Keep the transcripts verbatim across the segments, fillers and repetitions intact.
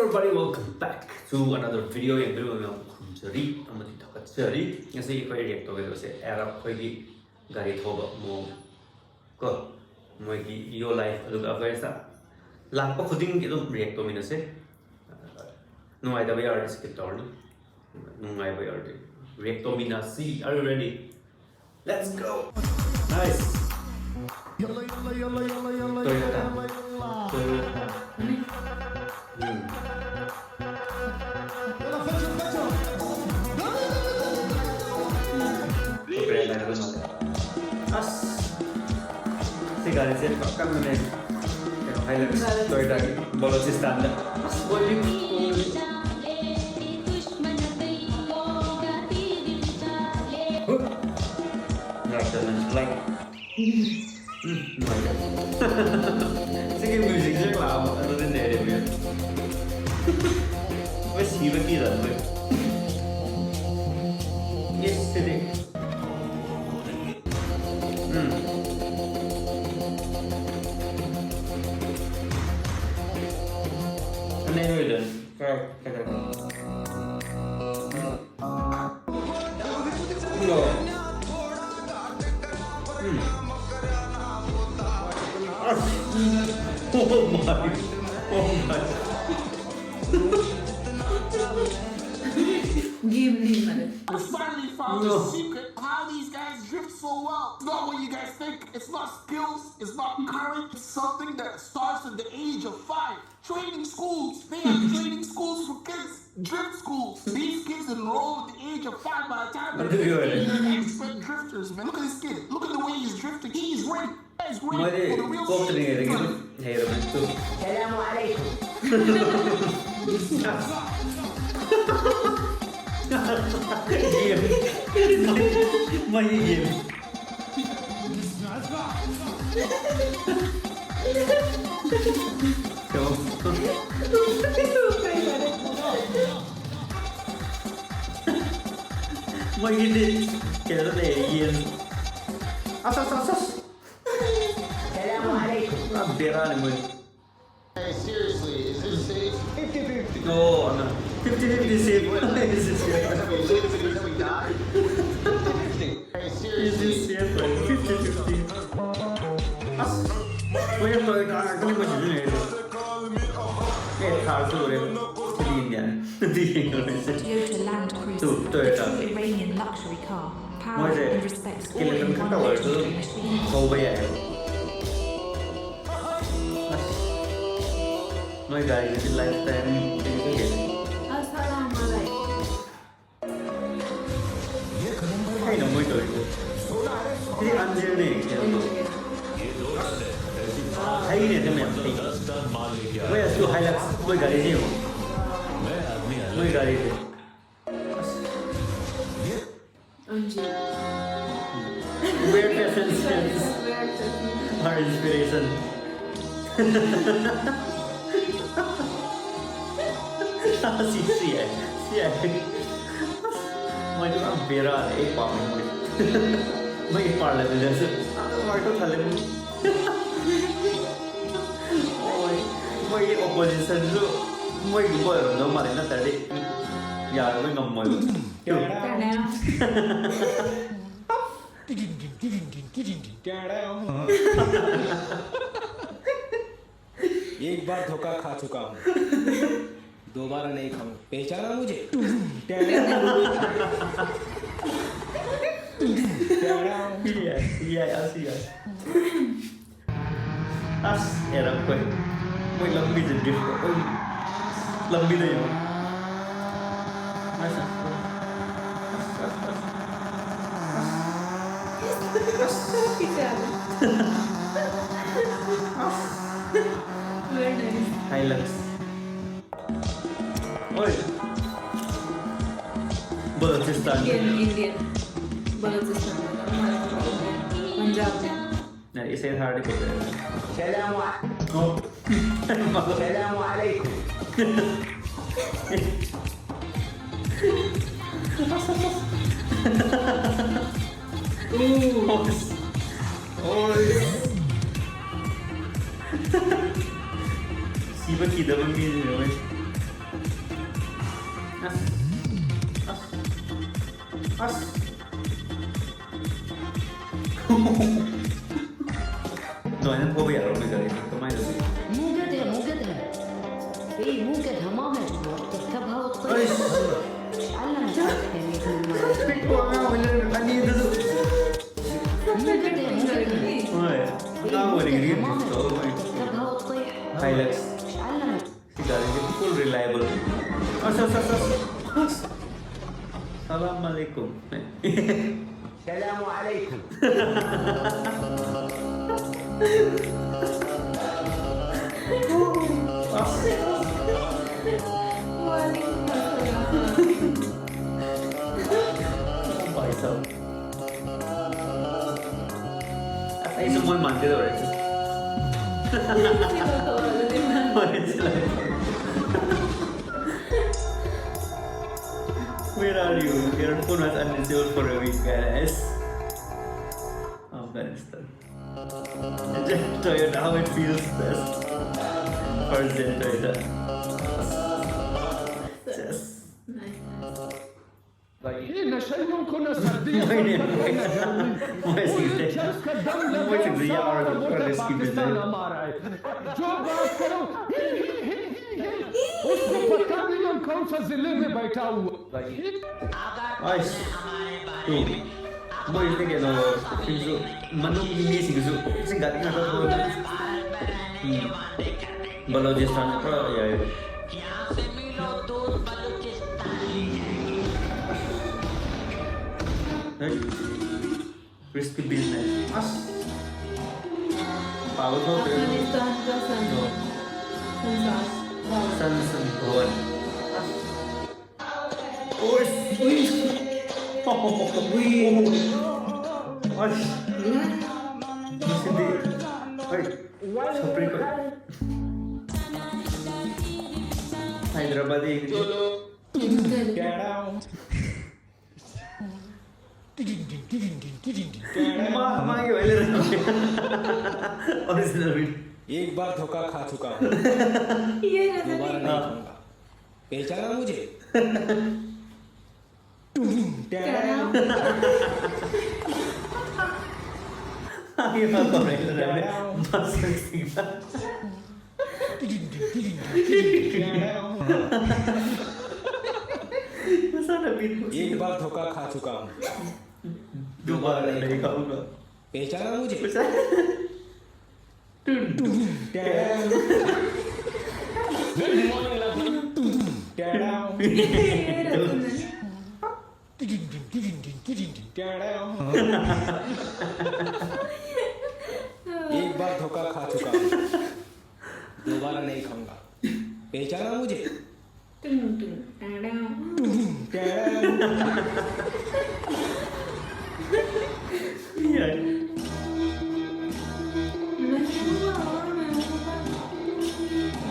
Everybody, welcome back to another video. ꯌꯦꯡꯕꯤꯔꯤꯕ ꯃꯌꯥꯝ ꯈꯨꯔꯨꯝꯖꯔꯤ ꯑꯃꯗꯤ ꯊꯥꯒꯠꯆꯔꯤ꯫ ꯉꯁꯤ ꯑꯩꯈꯣꯏ react ꯇꯧꯒꯗꯕꯁꯦ ꯑꯦꯔꯕ ꯈꯣꯏꯒꯤ ꯒꯥꯔꯤ ꯊꯧꯕ ꯃꯑꯣꯡ ꯀꯣ, ꯃꯣꯏꯒꯤ Yo Life, ꯑꯗꯨꯒ ꯑꯩꯈꯣꯏ ꯂꯥꯛꯄ ꯈꯨꯗꯤꯡꯒꯤ ꯑꯗꯨꯝ react ꯇꯧꯃꯤꯟꯅꯁꯦ꯫ ꯅꯨꯡꯉꯥꯏꯇꯕ ꯌꯥꯎꯔꯗꯤ skip ꯇꯧꯔꯅꯤ, ꯅꯨꯡꯉꯥꯏꯕ ꯌꯥꯎꯔꯗꯤ react ꯇꯧꯃꯤꯟꯅꯁꯤ꯫ Are you ready? Let's go. Nice. Toyota. Toyota. Um. Copyright ꯂꯥꯛꯀꯗꯧ ꯃꯥꯜꯂꯦ꯫ ꯑꯁ! ꯁꯤ ꯒꯥꯔꯤꯁꯦ ꯄꯥꯛꯀꯟꯕꯅꯦ꯫ ꯀꯩꯅꯣ ꯍꯥꯏꯂꯛꯁ, ꯇꯣꯌꯣꯇꯥꯒꯤ ꯕꯣꯂꯣꯆꯤꯁꯇꯥꯟꯗ꯫ ꯑꯁ, volume꯫ ꯍꯨꯠ! ꯂꯥꯛꯇꯅ, like꯫ ꯎꯝ, ꯅꯨꯡꯉꯥꯏꯇꯦ꯫ ꯁꯤꯒꯤ musicꯁꯦ ꯂꯥꯛꯑꯕ ꯑꯗꯨꯗꯤ ꯅꯩꯔꯦ ꯃꯌꯥꯝ꯫ ꯃꯣꯏ ꯁꯤꯕ ꯀꯤꯔ ꯃꯣꯏ꯫ ꯏꯁ, ꯁꯤꯗꯤ꯫ ꯎꯝ꯫ ꯑꯅꯩꯕ ꯑꯣꯏꯗꯣꯏꯅꯤ꯫ ꯈꯔ ꯐꯖꯕ꯫ ꯎꯝ꯫ ꯑꯁ! Oh my! Oh my! Game ꯅꯤ ꯃꯥꯜꯂꯦ꯫ We finally found the secret of how these guys drift so well. It's not what you guys think. It's not skills. It's not courage. It's something that starts at the age of five. Training schools. They have training schools for kids. Drift schools. These kids enroll at the age of five. By the time they're fifteen, they're expert drifters, man. Look at this kid. Look at the way he's drifting. He's ready. He's ready ꯃꯣꯏꯗꯤ for the real ꯄꯣꯛꯇ꯭ꯔꯤꯉꯩꯗꯒꯤ shit. ꯑꯗꯨꯝ ꯍꯩꯔꯕꯅꯤ꯫ السلام عليكم. ꯃꯩ ꯌꯦꯡꯉꯨ꯫ ꯃꯣꯏꯒꯤꯗꯤ ꯀꯩꯅꯣ ꯂꯩ, ꯌꯦꯟ꯫ ꯑꯁ ꯑꯁ ꯑꯁ ꯑꯁ꯫ السلام عليكم. ꯄꯨꯔꯥ ꯕꯦꯔꯥꯅꯤ ꯃꯣꯏ꯫ Hey, seriously, is this safe? If you be Fifty fifty safe. Is this safe? Is this safe? Fifty fifty. ꯑꯁ, ꯃꯣꯏꯅ Toyota ꯉꯥꯛꯇꯅꯤ ꯃꯣꯏ ꯁꯤꯖꯤꯟꯅꯔꯤꯗꯣ꯫ ꯑꯦ, ꯊꯥꯔꯁꯨ ꯂꯣꯏꯔꯦ꯫ ꯁꯤꯗꯤ Indian. ꯑꯗꯨ ꯌꯦꯡꯉꯔꯣꯏꯁꯦ꯫ Toyota Land Cruiser, two, Toyota. The true Iranian luxury car. Power ꯃꯣꯏꯁꯦ and respect all skeleton in ꯈꯛꯇ one ꯑꯣꯏꯔꯁꯨ ꯑꯗꯨꯝ machine. ꯊꯧꯕ ꯌꯥꯏ꯫ ꯑꯁ, ꯃꯣꯏ ꯒꯥꯔꯤꯁꯤꯗꯤ lifetime ꯀꯩꯅꯣ ꯇꯧꯋꯦ꯫ ꯑꯁꯂꯥꯃꯨ ꯑꯂꯥꯏꯀꯨꯝ꯫ ꯀꯩꯅꯣ ꯃꯣꯏ ꯇꯧꯔꯤꯁꯦ? ꯁꯤꯗꯤ ꯑꯟꯖꯦꯜꯅꯦ, ꯀꯩꯅꯣ ꯇꯧꯋꯦ꯫ ꯍꯩꯅꯦ, ꯑꯗꯨ ꯃꯌꯥꯝ ꯍꯩ꯫ ꯃꯣꯏ ꯑꯁꯤꯕꯨ Hilux, ꯃꯣꯏ ꯒꯥꯔꯤꯁꯦ ꯌꯦꯡꯉꯣ꯫ ꯃꯣꯏ ꯒꯥꯔꯤꯁꯦ꯫ ꯑꯁ꯫ ꯑꯟꯖꯦꯜ꯫ Where fashion sense, our inspiration. ꯁꯤ, ꯁꯤ ꯌꯥꯏ, ꯁꯤ ꯌꯥꯏ꯫ ꯃꯣꯏꯗꯤ ꯄꯨꯔꯥ ꯕꯦꯔꯥꯅꯦ, ꯑꯩ ꯄꯥꯝꯃꯦ ꯃꯣꯏ꯫ ꯃꯣꯏꯒꯤ parliament ꯁꯨ ꯑꯗꯨꯝ ꯍꯥꯏꯗꯣꯛ ꯊꯜꯂꯦ꯫ ꯃꯣꯏ, ꯃꯣꯏꯒꯤ opposition ꯁꯨ ꯃꯣꯏꯒꯨꯝꯕ ꯑꯣꯏꯔꯝꯗꯧ ꯃꯥꯜꯂꯦ, ꯅꯠꯇ꯭ꯔꯗꯤ ꯌꯥꯔꯣꯏ, ꯉꯝꯃꯣꯏꯕ꯫ एक बार धोखा खा चुका हूँ, दोबारा नहीं खाऊंगा। पहचाना मुझे? Yes, yes, yes, yes. ꯑꯁ, ꯑꯦꯔꯛꯈꯣꯏ꯫ ꯃꯣꯏ ꯂꯝꯕꯤꯁꯦ drift, ꯑꯩꯈꯣꯏ ꯂꯝꯕꯤꯗ ꯌꯦꯡꯉꯣ꯫ ꯑꯁ, ꯑꯁ, ꯑꯁ, ꯑꯁ, ꯑꯁ꯫ ꯑꯁ꯫ ꯑꯁ꯫ Very nice. Hilux. ꯍꯣꯏ꯫ ꯕꯂꯨꯆꯤꯁꯇꯥꯟ꯫ Indian, Indian. ꯕꯂꯨꯆꯤꯁꯇꯥꯟ꯫ ꯄꯟꯖꯥꯕ꯫ ꯅꯪ ꯏꯁꯩ ꯊꯥꯔꯗꯤ ꯐꯖꯩ꯫ ꯁꯂꯥꯝ ꯑꯣ꯫ ꯁꯂꯥꯝ ꯑꯂꯩꯀꯨꯝ꯫ ꯎ꯫ ꯍꯣꯏ꯫ ꯁꯤꯕ ꯀꯤꯗꯕ ꯃꯤꯅꯤꯅꯦ ꯃꯣꯏ꯫ ꯑꯗꯨꯃꯥꯏꯅ ꯊꯧꯕ ꯌꯥꯔꯣꯏ ꯒꯥꯔꯤ꯫ ꯀꯃꯥꯏꯅ ꯇꯧꯗꯣꯏꯅꯣ? موجود ہے، موجود ہے. اي، موجود ہے، ما موجود. تركبها والطير. تعلم الحركة هذه من المرة. ꯄꯤꯛꯄ ꯑꯉꯥꯡ ꯑꯣꯏꯅ ꯑꯅꯤꯗꯨꯁꯨ. موجود ہے، موجود ہے. ꯍꯣꯏ. ꯑꯉꯥꯡ ꯑꯣꯏꯔꯤꯉꯩꯗꯒꯤ ꯇꯧꯕ. تركبها والطير. Hilux. تعلم. ꯁꯤ ꯒꯥꯔꯤꯁꯦ full reliable. ꯑꯁ, ꯑꯁ, ꯑꯁ, ꯑꯁ. ꯑꯁ. ꯁꯂꯥꯝ ꯑꯂꯩꯀꯨꯝ. ꯁꯂꯥꯃꯨ ꯑꯂꯩꯀꯨꯝ. ꯚꯥꯏ ꯁꯥꯍꯕ꯫ ꯑꯩꯁꯨ ꯃꯣꯏ ꯃꯥꯟꯒꯦ ꯇꯧꯔꯦ꯫ Where are you? Your phone was unreachable for a week, guys. Afghanistan. Toyota, how it feels, this. First gen Toyota. Yes. Like, ये नशे में उनको ना सर्दी है, ना गर्मी। वो ये चरस का दम लगा है, सारा वोट पाकिस्तान हमारा है। जो बात करो, उसको पता नहीं हम कौन सा जिले में बैठा हुआ। Like, ꯑꯥꯏꯁ, ꯇꯨ, ꯃꯣꯏꯁꯤꯗꯤ ꯀꯩꯅꯣ, ꯁꯤꯡꯁꯨ, ꯃꯅꯨꯡꯒꯤ ꯃꯤꯁꯤꯡꯁꯨ ꯁꯤ ꯒꯥꯔꯤ ꯉꯥꯛꯇ ꯊꯧꯔꯦ꯫ ꯎꯝ꯫ ꯕꯂꯣꯆꯤꯁꯇꯥꯟ ꯄꯨꯔꯥ ꯌꯥꯏ꯫ ꯍꯦ꯫ Risky business. ꯑꯁ꯫ ꯄꯥꯕ ꯊꯣꯛꯇ꯭ꯔꯦ꯫ ꯑꯐꯒꯥꯅꯤꯁꯇꯥꯟꯒ ꯁꯟ-, ꯑꯣ꯫ ꯁꯟꯁꯥꯁ ꯚꯋꯟ꯫ ꯁꯟꯁꯟ ꯚꯋꯟ꯫ ꯑꯁ꯫ ꯑꯣꯏꯁ꯫ ꯎꯏꯁ꯫ ꯎꯏ꯫ ꯑꯁ꯫ ꯎꯝ꯫ ꯉꯁꯤꯗꯤ꯫ ꯍꯣꯏ꯫ ꯁꯄ꯭ꯔꯤ ꯀꯣꯏ꯫ ꯍꯥꯏꯗ꯭ꯔꯕꯥꯗꯤ꯫ ꯃꯥ, ꯃꯥꯒꯤ ꯑꯣꯏ ꯂꯩꯔꯝꯃꯦ꯫ Original video. एक बार धोखा खा चुका हूँ। ये नजर दोबारा नहीं नहीं। खाऊंगा। पहचाना मुझे? ꯑꯩ ꯃꯥ ꯀꯧꯔꯛꯏ ꯂꯩꯔꯝꯃꯦ꯫ ꯃꯁꯛꯁꯤꯡꯗ꯫ ꯃꯁꯥꯅ ꯄꯤꯊꯣꯛ- एक बार धोखा खा चुका हूँ। दोबारा नहीं खाऊंगा। पहचाना मुझे? पहचान- टुन टुन। Good morning, lovely. टुन टुन। एक बार धोखा खा चुका हूँ, दोबारा नहीं खाऊंगा। पहचाना मुझे? टुन टुन। टुन टुन। यार। महबूबा और महबूबा।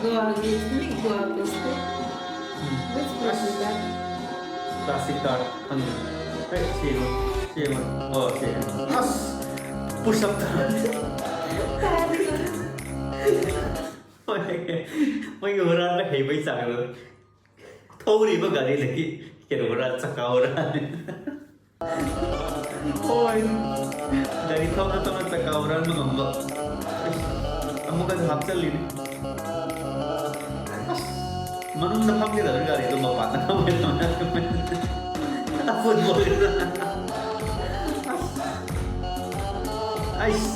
गोवा गई थी, नहीं, गोवा दोस्त। Which place is that? Classic card. ꯈꯪꯗꯦ꯫ ꯑꯦ, ꯁꯤ ꯌꯦꯡꯉꯣ꯫ ꯁꯤ ꯌꯦꯡꯉꯣ꯫ ꯑꯣ, ꯁꯤ ꯌꯦꯡꯉꯣ꯫ ꯑꯁ! Push up ꯇꯧꯔꯦ꯫ ꯃꯣꯏꯒꯤ ꯍꯨꯔꯥꯟꯕ ꯍꯩꯕꯩ ꯆꯥꯡꯗꯣ꯫ ꯊꯧꯔꯤꯕ ꯒꯥꯔꯤꯗꯒꯤ ꯀꯩꯅꯣ ꯍꯨꯔꯥꯟ, ꯆꯀꯥ ꯍꯨꯔꯥꯟ꯫ ꯍꯣꯏ꯫ ꯒꯥꯔꯤ ꯊꯧꯅ ꯊꯧꯅ ꯆꯀꯥ ꯍꯨꯔꯥꯟꯕ ꯉꯝꯕ꯫ ꯑꯃꯨꯛꯀꯁꯨ ꯍꯥꯞꯆꯜꯂꯤꯅꯤ꯫ ꯑꯁ, ꯃꯅꯨꯡꯗ ꯐꯝꯒꯗꯕꯅꯤ ꯒꯥꯔꯤꯗꯣ, ꯃꯄꯥꯟꯗ ꯐꯝꯒꯗꯕꯅꯤ꯫ ꯐꯨꯠꯕꯣꯜ꯫ ꯑꯩꯁ꯫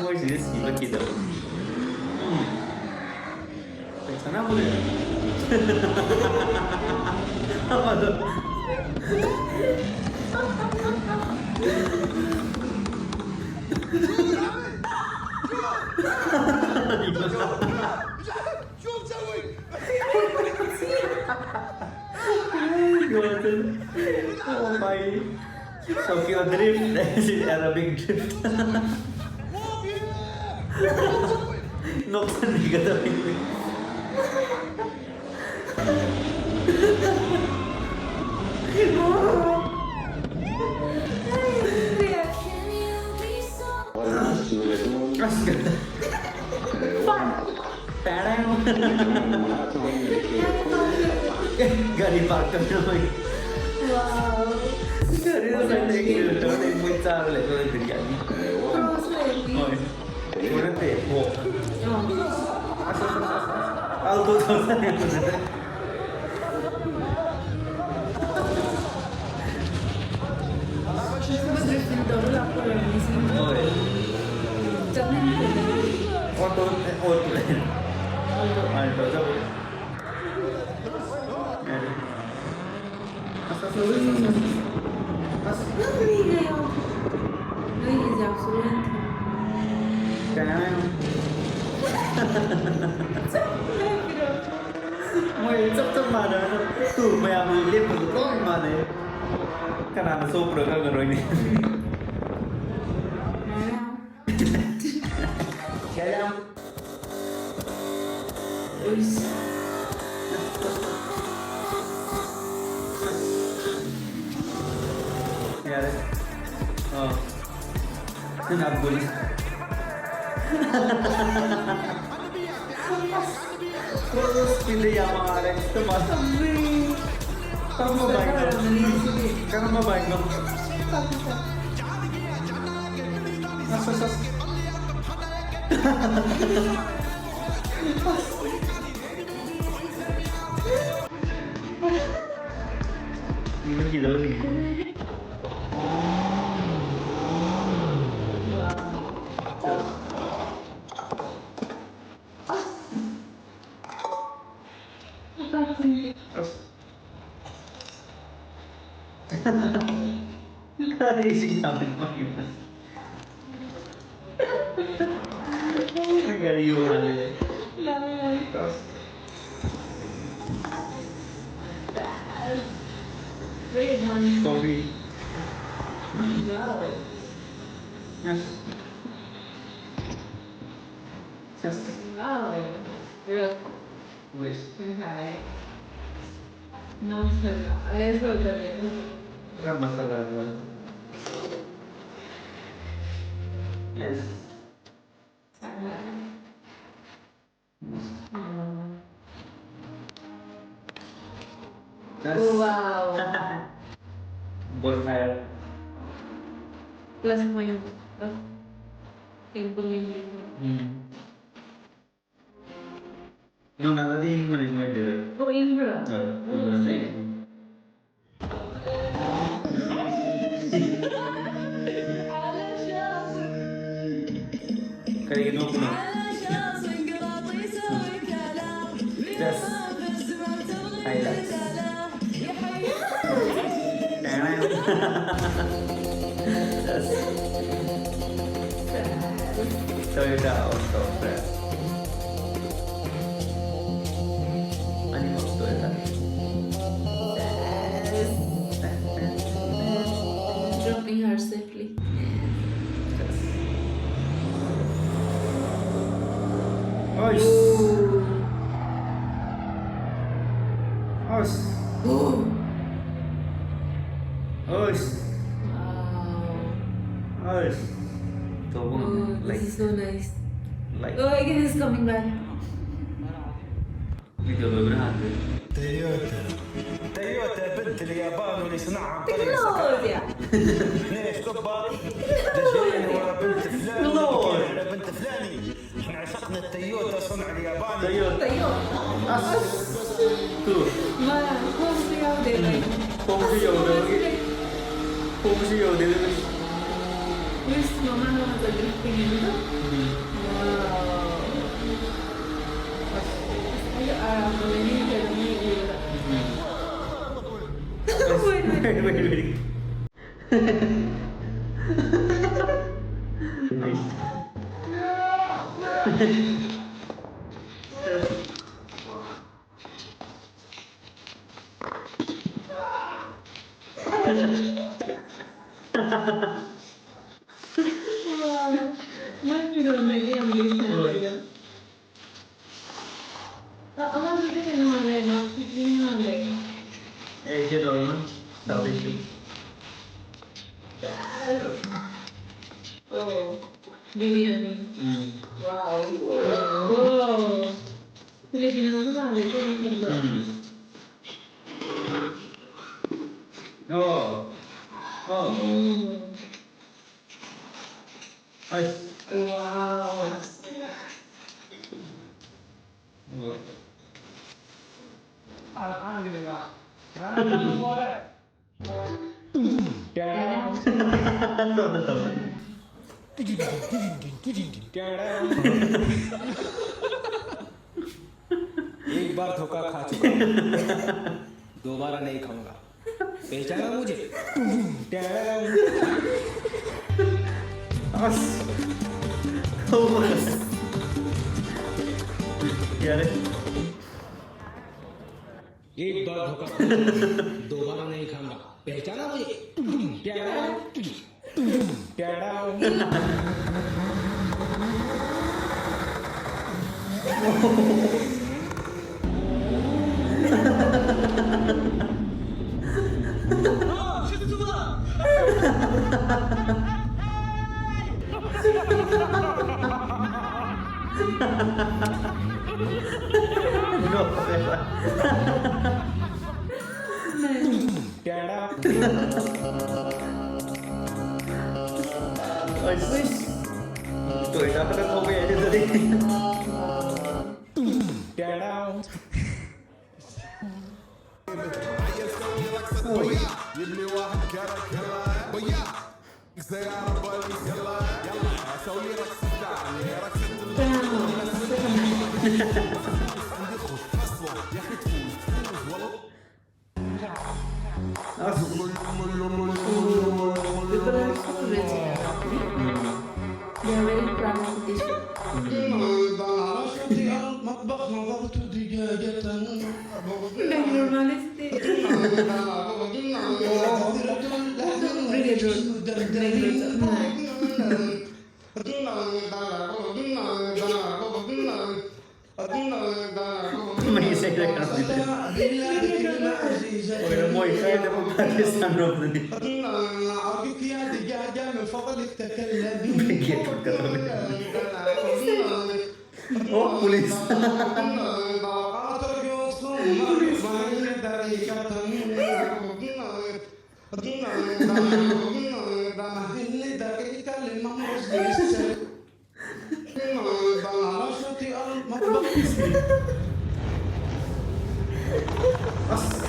ꯃꯣꯏꯁꯤꯗꯤ ꯁꯤꯕ ꯀꯤꯗꯕ꯫ ꯎꯝ꯫ ꯁꯅꯥꯃꯨꯅꯦ꯫ ꯑꯃꯗꯣ꯫ Oh my. Tokyo Drift, Arabic Drift. ꯅꯣꯛꯁꯟꯕꯤꯒꯗꯧꯔꯤꯅꯤ꯫ ꯑꯁ꯫ ꯒꯥꯔꯤ ꯄꯥꯔꯛ ꯇꯧꯅꯕꯒꯤ꯫ Wow. ꯀꯔꯤꯅꯣ ꯉꯁꯥꯏ ꯇꯧꯔꯤꯗꯣ? ꯃꯣꯏ ꯆꯥꯔ ꯂꯩꯕ ꯕꯤꯔꯌꯥꯅꯤ꯫ ꯀ꯭ꯔꯣꯁ ꯂꯩꯔꯝꯃꯤ꯫ ꯍꯣꯏ꯫ ꯀꯩꯅꯣ ꯅꯠꯇꯦ, ꯑꯣ꯫ ꯑꯥ꯫ ꯑꯁ, ꯑꯁ, ꯑꯁ, ꯑꯁ, ꯑꯁ꯫ ꯑꯜꯇꯣ ꯊꯧꯖꯜꯂꯦ ꯍꯧꯖꯤꯛ꯫ ꯗ꯭ꯔꯤꯐꯇꯤꯡ ꯇꯧꯔ ꯂꯥꯛꯄ ꯑꯣꯏꯔꯝꯅꯤ ꯁꯤ꯫ ꯍꯣꯏ꯫ ꯆꯠꯅꯤꯡꯗꯦ꯫ Auto, auto. ꯑꯜꯇꯣ꯫ ꯑꯜꯇꯣ ꯆꯠꯄ꯫ ꯌꯥꯔꯦ꯫ ꯑꯁ, ꯑꯁ, ꯑꯁ, ꯑꯁ, ꯑꯁ꯫ ꯑꯁ꯫ ꯅꯣꯏꯒꯤꯁꯦ ꯌꯥꯝ ꯁꯣꯏꯍꯟꯗ꯭ꯔꯣ? ꯀꯩ ꯍꯥꯏꯅꯣ? ꯆꯞ ꯃꯥꯟꯅꯩ ꯀꯩꯅꯣ꯫ ꯃꯣꯏ ꯆꯞ ꯆꯞ ꯃꯥꯟꯅꯔꯒ ꯇꯨ ꯃꯌꯥꯝ ꯂꯦꯞꯄꯗꯣ ꯂꯣꯏ ꯃꯥꯟꯅꯩ꯫ ꯀꯅꯥꯅ ꯁꯣꯛꯄ꯭ꯔꯣ ꯈꯪꯉꯔꯣꯏꯅꯦ꯫ ꯃꯌꯥꯝ꯫ ꯀꯌꯥꯝ꯫ ꯌꯥꯔꯦ꯫ ꯑꯥ꯫ ꯅꯪ ꯑꯞꯒꯣꯜ꯫ ꯐꯨꯜ ꯁ꯭ꯄꯤꯟꯗ ꯌꯥꯝ ꯃꯥꯔꯦ꯫ ꯀꯔꯝꯕ ꯕꯥꯏꯛꯅꯣ? ꯀꯔꯝꯕ ꯕꯥꯏꯛꯅꯣ? ꯑꯁ, ꯑꯁ, ꯑꯁ꯫ Coffee. Yes. Yes. Wow. Yeah. Wish. Okay. No, no, no. Eso también. Era más salada. Yes. Salada. Mm. Yes. Wow. Bonfire. Plus mo yung, no? Yung pumili mo. Hmm. Yung natatingin mo rin mo, di ba? Oo, yun, bro. Ah, Oo, yun, same. Kaya ginawa ko na. Just highlights. Just. Toyota Auto Press. Ano yung Toyota? Dropping her safely. Nice. Nice. Nice. Wow. Nice. Ito po. Oh, this is so nice. Like. Oh, again, it's coming back. Video lo grande. تويوتا. تويوتا بنت اليابان واللي صنعها عن طريق سكر. Tecnologia. ليش تبا؟ دجال ورا بنت فلان Lord. على بنت فلاني. احنا عشقنا التويوتا صنع الياباني. Toyota. Toyota. Two. Ma come si chiama? Come si chiama? Come si chiama? Questo non hanno fatto il drifting. Wow. Io amo le linee della mia vita. Wait, wait, wait. Wow. Mami, non è che mi sta. Ama bir de ne var ne var? Bir ne var ne? Eh, you know, salvation. Oh, biryani. Mm. Wow. Wow. Filipino na ba? Mm. Oh. एक बार धोखा खा चुका हूँ, दोबारा नहीं खाऊंगा। पहचाना मुझे? यार, एक बार धोखा, दोबारा नहीं खाऊंगा। पहचाना मुझे? ꯇꯣꯏ ꯇꯥꯕꯗ ꯊꯧꯕ ꯌꯥꯏ ꯑꯗꯨꯗꯤ꯫ They are very pragmatic. Bangalore maalesef. Really good. Really good. May isa yung record dito. Oy, na mo, ikaw yung dapat Pakistan, bro. Bigyan ko ka kami. Oh, police. ꯑꯁ꯫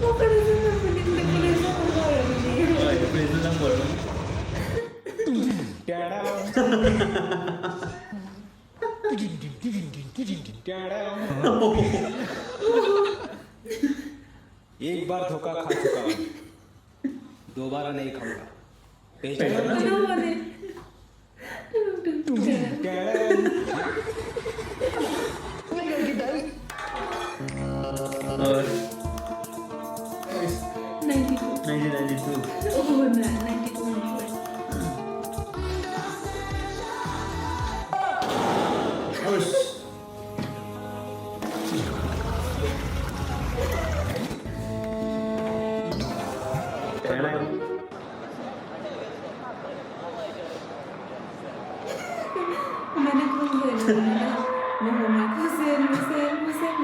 ꯋꯥꯈꯜꯁꯦ ꯅꯪꯕꯨ ꯅꯤꯡꯗ ꯀꯣꯂꯦꯖ ꯆꯠꯄ ꯉꯥꯏꯔꯕꯅꯦ꯫ ꯍꯣꯏ, ꯀꯣꯂꯦꯖꯇ ꯅꯪ ꯑꯣꯏꯔꯝꯅꯤ꯫ एक बार धोखा खा चुका हूँ, दोबारा नहीं खाऊंगा। पहचाना? पहचाना? और ninety two. Ninety, ninety two. Oh, ना, नाइंटी टू, नाइंटी टू। उस। मैंने खुद बोला ना, Mohammad Hussain, Hussain, Hussain.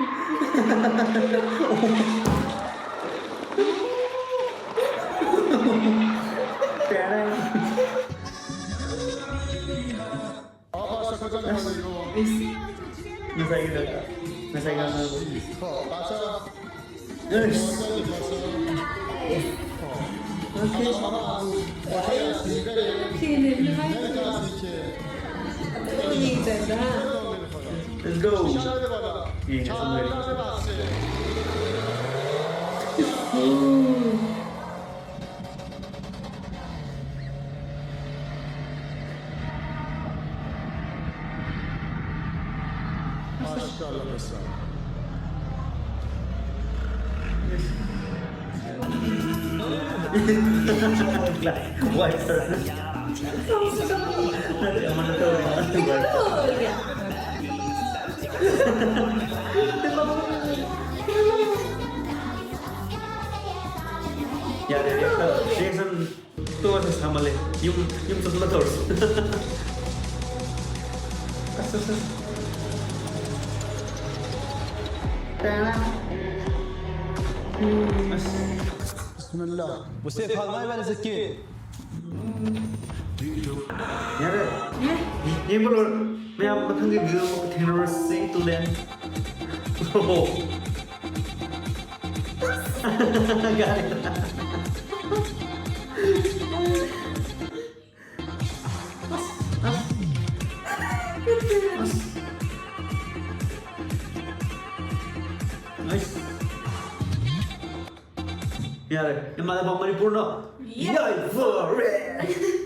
Yes. Masaya kita. Masaya kita. Yes. Okay. Let's go. White person. ꯌꯥꯔꯦ, ꯌꯥꯔꯦ꯫ ꯔꯤꯌꯦꯛꯁꯟ ꯇꯣꯛꯑꯁꯦ, ꯁꯥꯃꯜꯂꯦ꯫ ꯌꯨꯝ, ꯌꯨꯝ ꯆꯠꯂ ꯇꯧꯔꯁꯤ꯫ ꯑꯁ, ꯑꯁ, ꯑꯁ꯫ ꯑꯁ꯫ ꯎꯁꯦ ꯐꯥꯜꯃꯥꯏ ꯋꯥꯂꯦ ꯁꯛꯀꯤ꯫ ꯌꯥꯔꯦ꯫ ꯌꯦꯡꯕ ꯂꯣꯏꯔ-, ꯃꯌꯥꯝ ꯃꯊꯪꯒꯤ video ꯑꯃꯨꯛ ꯊꯦꯡꯅꯔꯁꯤ꯫ Till then. Nice. ꯌꯥꯔꯦ, ꯏꯃꯥꯟꯅꯕ ꯃꯅꯤꯄꯨꯔꯅ ꯌꯥꯏꯐꯔꯦ꯫